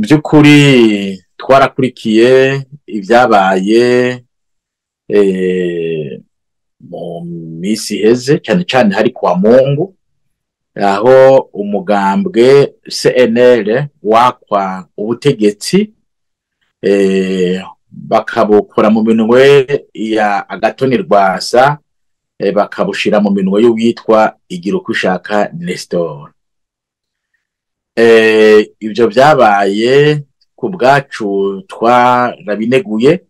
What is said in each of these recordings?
By'ukuri twarakurikiye ibyabaye mu minsi iheze, cyane cyane hari kwa Mungu, aho umugambwe CNL wakwa ubutegetsi, bakabukora mu minwe ya Agathon Rwasa, bakabushira mu minwe y'uwitwa Igirukwishaka Nestor. Ibyo byabaye ku bwacu twarabineguye,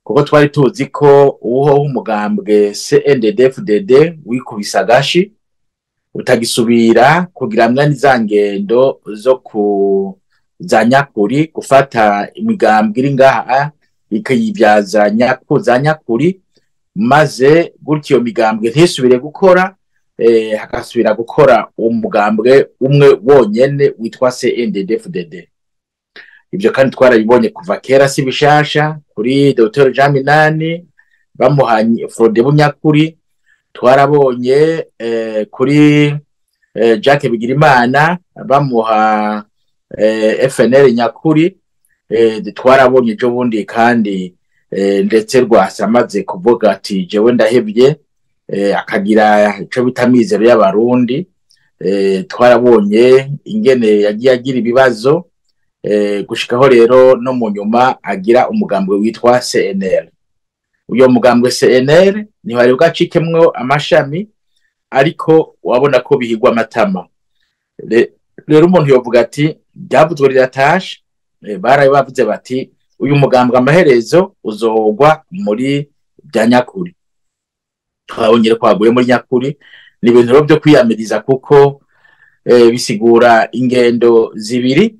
kuko twari tuzi ko uwo umugambwe CNDD-FDD wikubise agashi utagisubira kugira mwene za ngendo zo ku za nyakuri, gufata imigambwe iri ngaha ikayibyaza za nyakuri, maze gutyo iyo migambwe ntisubire gukora, hakasubira gukora umugambwe umwe wonyene witwa CNDD-FDD. Ibyo kandi twarabibonye kuva kera, si bishasha. Kuri Dr Jean Minani bamuhanye Frodebu nyakuri, twarabonye kuri Jacques Bigirimana bamuha FNL nyakuri, twarabonye ejo bundi kandi ndetse Rwasa amaze kuvuga ati jewe ndahevye, akagira ico bita amizero y'Abarundi. Twarabonye ingene yagiye agira ibibazo, gushikaho rero no mu nyuma agira umugambwe witwa CNL. Uyo mugambwe CNL ntiwari bwacikemwo amashami, ariko wabona ko bihigwa amatama. Rero umuntu yovuga ati ryavuzwe riratashe. Baraye bavuze bati uyu mugambwe amaherezo uzogwa muri bya nyakuri. Twabonye ko waguye muri nyakuri. Ni ibintu rero byo kwiyamiriza, kuko bisigura ingendo zibiri.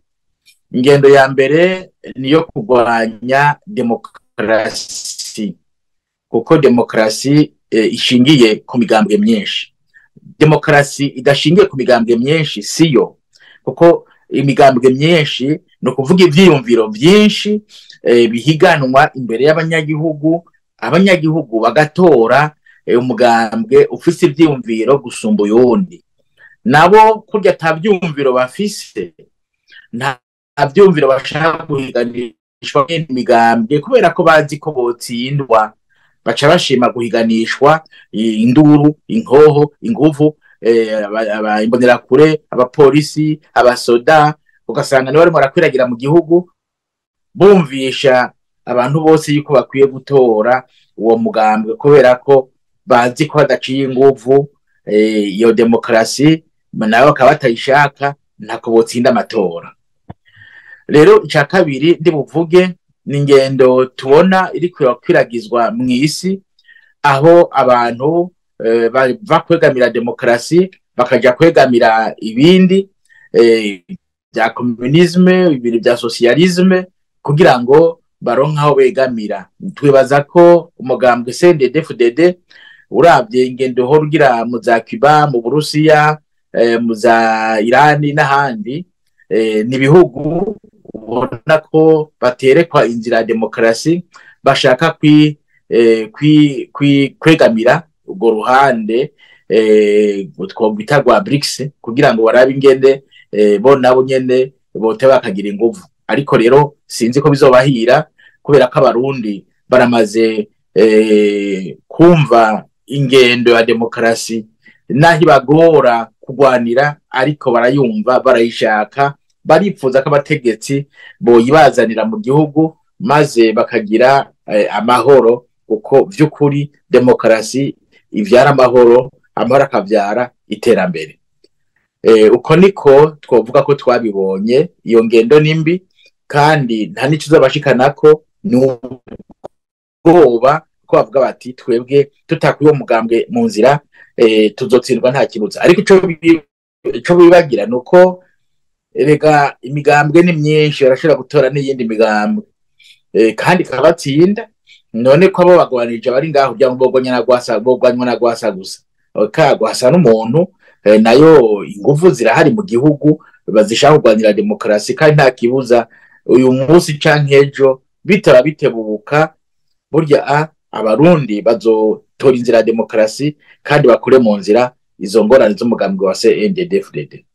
Ingendo ya mbere niyo kurwanya demokrasi, kuko demokrasi ishingiye ku migambwe myinshi. Demokrasi idashingiye ku migambwe myinshi siyo, kuko imigambwe myinshi ni ukuvuga ivyiyumviro vyinshi, bihiganwa imbere y'abanyagihugu, abanyagihugu bagatora umugambwe ufise ivyiyumviro gusumba uyundi. Nabo kurya ata vyiyumviro bafise, nta vyiyumviro bashaka guhiganishwa n'imigambwe, kubera ko bazi ko botsindwa, baca bashima guhiganishwa induru, inkoho, inguvu, imbonerakure, abapolisi, abasoda, ugasanga nibo barimo barakwiragira mu gihugu, bumvisha abantu bose yuko bakwiye gutora uwo mugambwe, kubera ko bazi ko badaciye inguvu. Iyo demokrasi nabo bakaba batayishaka, ntako botsinda amatora. Rero ica kabiri ndi buvuge ni ingendo tubona iri kwiragizwa mw'isi, aho abantu bava kwegamira demokrasi bakaja kwegamira ibindi bya communisme, ibintu bya socialisme, kugira ngo baronke aho begamira. Twibaza ko umugambwe CNDD-FDD uravye ingendo uhora ugira mu za Cuba, mu Burusiya, mu za Irani n'ahandi, ni ibihugu ubona ko baterekwa inzira ya demokrasi, bashaka kwegamira urwo ruhande twokwita rwa BRICS, kugira ngo barabe ingene bo nabo nyene bote bakagira inguvu. Ariko rero sinzi ko bizobahira, kubera ko Abarundi baramaze kumva ingendo ya demokrasi, naho ibagora kugwanira, ariko barayumva, barayishaka, baripfuza ko abategetsi boyibazanira mu gihugu, maze bakagira amahoro, kuko vy'ukuri demokrasi ivyara amahoro, amahoro akavyara iterambere. Uko niko twovuga ko twabibonye. Iyo ngendo ni mbi, kandi nta nico izobashikanako, ni ubwoba ko bavuga bati twebwe tutakuye uwo mugambwe mu nzira, tuzotsindwa nta kibuza. Ariko ico bibagira nuko erega imigambwe ni myinshi, barashobora gutora n'iyindi migambwe, kandi ikabatsinda. None ko abo bagwanije bari ngaho kugira ngo bogwanye na Rwasa, bogwanywa na Rwasa gusa. Ka Rwasa n'umuntu, nayo inguvu zirahari mu gihugu, bazishaka kurwanira demokarasi, kandi nta kibuza uyu munsi canke ejo Bitaba bitebuka, burya Abarundi bazotora inzira ya demokarasi kandi bakure mu nzira izo ngorane z'umugambwe wa CNDD-FDD.